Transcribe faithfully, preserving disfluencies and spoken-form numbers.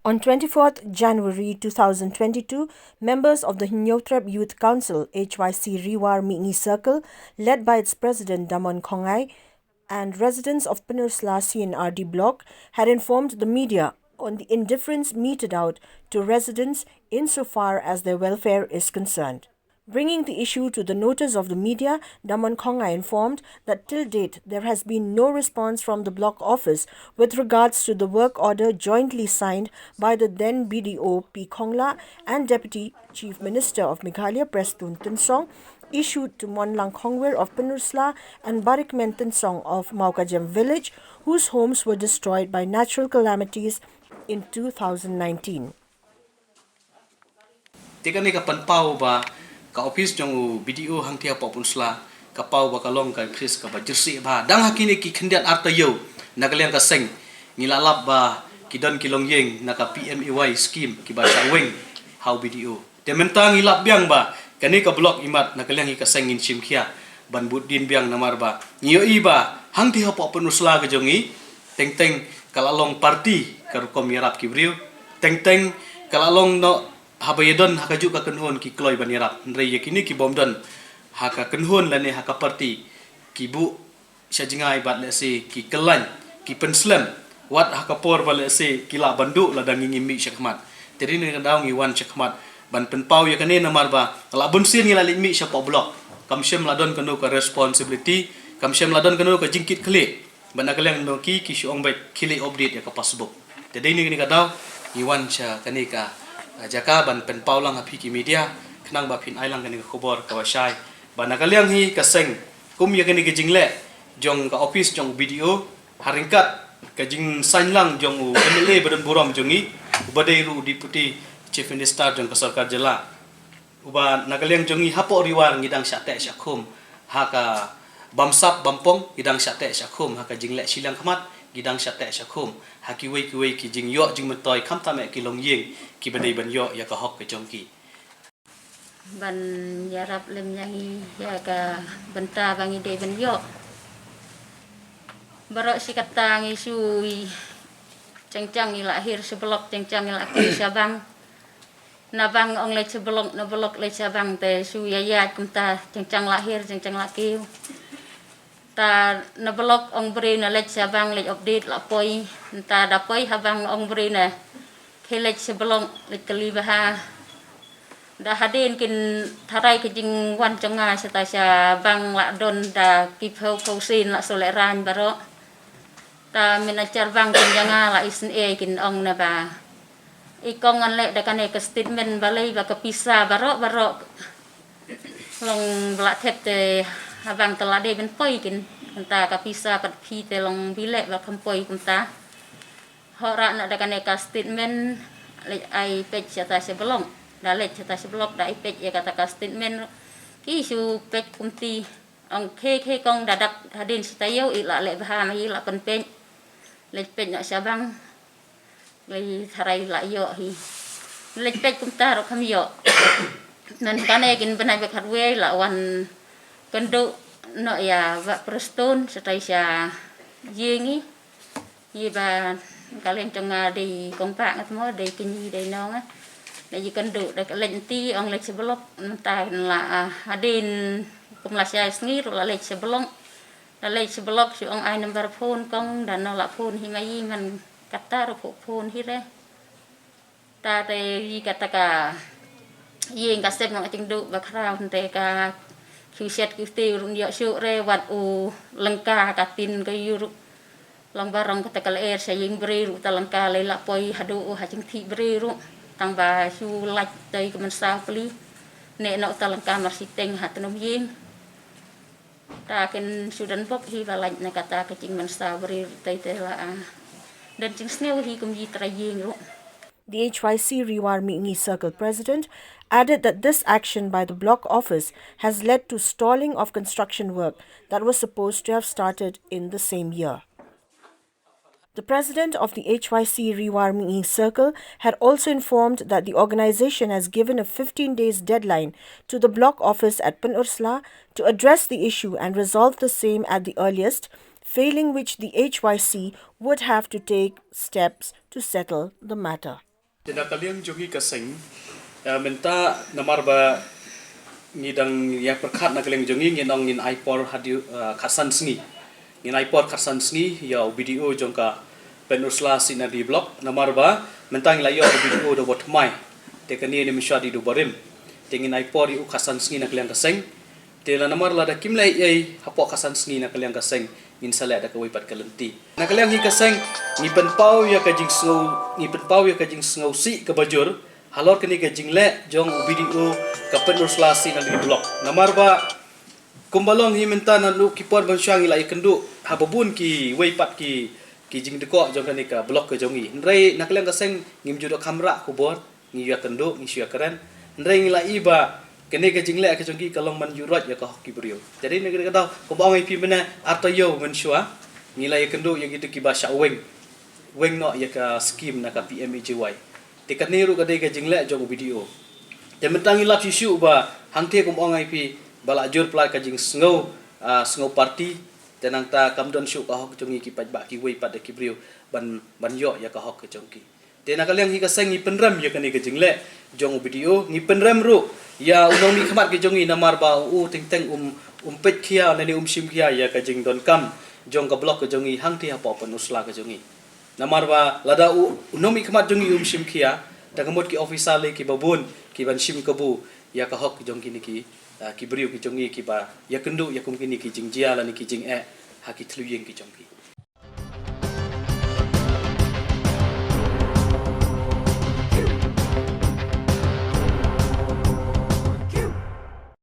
On twenty-fourth January two thousand twenty-two, members of the Hynñiewtrep Youth Council, H Y C Ri War Mihngi Circle, led by its president Damon Khongngai, and residents of Pynursla C and R D block had informed the media on the indifference meted out to residents insofar as their welfare is concerned. Bringing the issue to the notice of the media, Damon Khongngai informed that till date there has been no response from the block office with regards to the work order jointly signed by the then B D O P Khongla and Deputy Chief Minister of Meghalaya Prestone Tynsong, issued to Monlang Khongwir of Pynursla and Barikmen Tynsong of Mawkajem village, whose homes were destroyed by natural calamities in two thousand nineteen. Te kane ka pynpaw ba ka office jong u B D O hangtei hapoh Pynursla, ka paw ba ka long ka office kaba jyrsieh bha. Dang ha kine ki khyndiat ar taïew na ka liang ka seng, ngi la lap ba ki don ki longïing na ka P M A Y scheme kiba shah weng ha u B D O. Te mynta ngi lap biang ba kane ka block imat na ka liang hi ka seng ngin shim khia ban bud dien biang namar ba ngi ïohi ba hangtei hapoh Pynursla ka jong ngi, teng teng ka la long party ka rukom ïarap ki briew, teng teng ka la long noh haba ïadon ha kajuh ka kynhun ki kloi ban ïarap. Hynrei ïa kine ki bym don ha ka kynhun lane ha ka party, ki buh sha jngai bad lehse ki kyllain, ki pynslem, wat ha ka por ba lehse ki lah ban duh lada ngi ngim mih shakhmat. Te dei na kane ka daw ngi wan shakhmat ban pynpaw ïa kane namar ba la bunsien ngi la leit mih shapoh block, kam shym la don kano ka responsibility, kam shym la don kano ka jingkitkhlieh. Bad na ka liang jong ki, ki shu ong beit khie leit update ïa ka passbook. Te dei na kane ka daw ngi wan sha kane ka, ah, jaka ban pynpaw lang ha phi ki media, khnang ba phin ai lang kane ka khubor kaba shai ba na ka liang hi ka seng, kum ïa kane ka jingleh jong ka office jong u B D O, ha ryngkat ka jingsain lang jong u M L A ba don burom jong ngi, uba dei ruh u Deputy Chief Minister jong ka sorkar jylla, uba na ka liang jong ngi hapoh Ri War ngi dang shah teh shah khum ha ka bamsap bampong, ngi dang shah teh shah khum ha ka jingleh shiliang khmat, ngi dang shah teh shah khum ha kiwei kiwei ki jingïoh jingmyntoi, khamtam eh ki longïing kiba dei ban ïoh ïa ka hok ka jong ki. Ban ïarap lem ïa ngi ïa ka bynta ba ngi dei ban ïoh. Baroh shi katta ngi shu, chang chang ngi la hiar sha block, chang chang ngi la kiew sha bank. Na bank ong leit sha block, na block leit sha bank, te shu ïaid ïaid kumta, chang chang la hiar, chang chang la kiew. Ta na block ong briew na leit sha bank leit update la poi. Ta da poi ha bank ong briew na khie leit sha block leit kylli bha. Da hadien kin tharai ka jingwan jong nga shata sha bank la don da ki phew phew sien la shu lehraiñ baroh. Ta manager bank kin ïa nga la isynei, kin ong na ba i kong, ngan leh da kane ka statement balei ba ka pisa baroh baroh long ba la thep te ha bank te la dei ban poi, kin, kynta ka pisa pat phi te long ba leh ba kham poi kumta. Hok rah noh da kane ka statement, leit ai peit shata sha block. Da leit shata sha block da ai peit ïa kata ka statement. Ki shu peit kumta, ong khie khie kong, da dak hadien shi taïew i la leh bha, ma i la pynpeit. Leit peit noh sha bank. Leit tharai la ïoh hi. Leit peit kumta ruh kham ïoh. Ngan kane kin bnai bad khatwei la wan kynduh noh ïa Bah Prestone shatai sha ïing i. Ïa ba ka liang jong nga dei kong Bah nga te mo, dei kñi dei nong. Da ïakynduh da ka leit nti, ong leit sha block, mynta la, ah, hadien kum la shai sngi ruh la leit sha block. La leit sha block shu ong ai number phone kong, da no la phone hi ma i, man kata ruh phuh phone hi re. Ta te ïa kata ka ïing ka sep nga jingduh ba khraw, te ka khiew shet khiew tiew ruh ym ïoh shuh re, wat u lyngka ka tin ka ïu ruh. Long ba rong kata ka lyer sha ïing briew ruh, uta lyngka lei la poi haduh u ha jingthih briew ruh. Tang ba shu lait tei ka mynsaw pli. Neh noh uta lyngka mar shiteng ha tnum ïing. Ta kin shu don bok hi ba lait na kata ka jingmynsaw briew ruh tei te la, ah, don jingsngew hi kum i trai ïing ruh. The H Y C Ri War Mihngi Circle President added that this action by the block office has led to stalling of construction work that was supposed to have started in the same year. The president of the H Y C Ri War Mihngi Circle had also informed that the organization has given a fifteen days deadline to the block office at Pynursla to address the issue and resolve the same at the earliest, failing which the H Y C would have to take steps to settle the matter. Te na ka liang jong ngi ka seng, eh, mynta namar ba ngi dang ïa pyrkhat na ka liang jong ngi, ngin ong ngin ai por haduh, eh, khatsan sngi. Ngin ai por khatsan sngi ïa u B D O jong ka Pynursla C and RD Block, namar ba mynta ngi la ïoh u B D O da ba thymmai. Te kane ne mynshuwa dei da ba rim. Te ngin ai por ïa u khatsan sngi na ka liang ka seng. Te la namar lada kim leh ei ei hapoh khatsan sngi na ka liang ka seng, ngin sa leh da kawei pat ka lynti. Na ka liang hi ka seng, ngi pynpaw ïa ka jingsngew, ngi pynpaw ïa ka jingsngewsih kaba jur halor kane ka jingleh jong u B D O ka Pynursla C and RD Block. Namar ba kumba long hi mynta naduh ki por mynshuwa ngi la ïakynduh ha ba bun kiwei pat ki, ki jingdkoh jong kane ka block ka jong ngi. Hynrei na ka liang ka seng ngim ju da kham rah khubor, ngi ïakynduh, ngi shu ïakren. Hynrei ngi la i ba kane ka jingleh ka jong ki ka long ban ïuhroit ïa ka hok ki briew. Te dei na kane ka daw, kumba ong ïa phi mynne, ar taïew mynshuwa ngi la ïakynduh ïa kito kiba shah weng, weng noh ïa ka skim na ka P M A G Y. Te kane ruh ka dei ka jingleh jong u B D O. Te mynta ngi lap shuh shuh ba hangtei kumba ong ïa phi ba la jur palat ka jingsngew, ah, sngew party. Te nangta kam don shuh ka hok jong ngi ki paidbah kiwei pat da ki briew ban, ban ïoh ïa ka hok ka jong ki. Te na ka liang hi ka seng ngi pynrem ïa kane ka jingleh jong u B D O, ngi pynrem ruh ïa u nongmihkhmat ka jong ngi, namar ba u teng teng um, um peit khia lane um shim khia ïa ka jingdonkam jong ka block ka jong ngi hangtei hapoh Pynursla ka jong ngi. Namar ba lada u, u nongmihkhmat jong ngi um shim khia, te ka mut ki officer lei kiba bun ki ban shim kabu ïa ka hok jong kine ki, ah, ki briew ki jong ngi kiba ïakynduh ïa kum kine ki jingjia lane ki jingeh ha ki thliew ïing ki jong ki.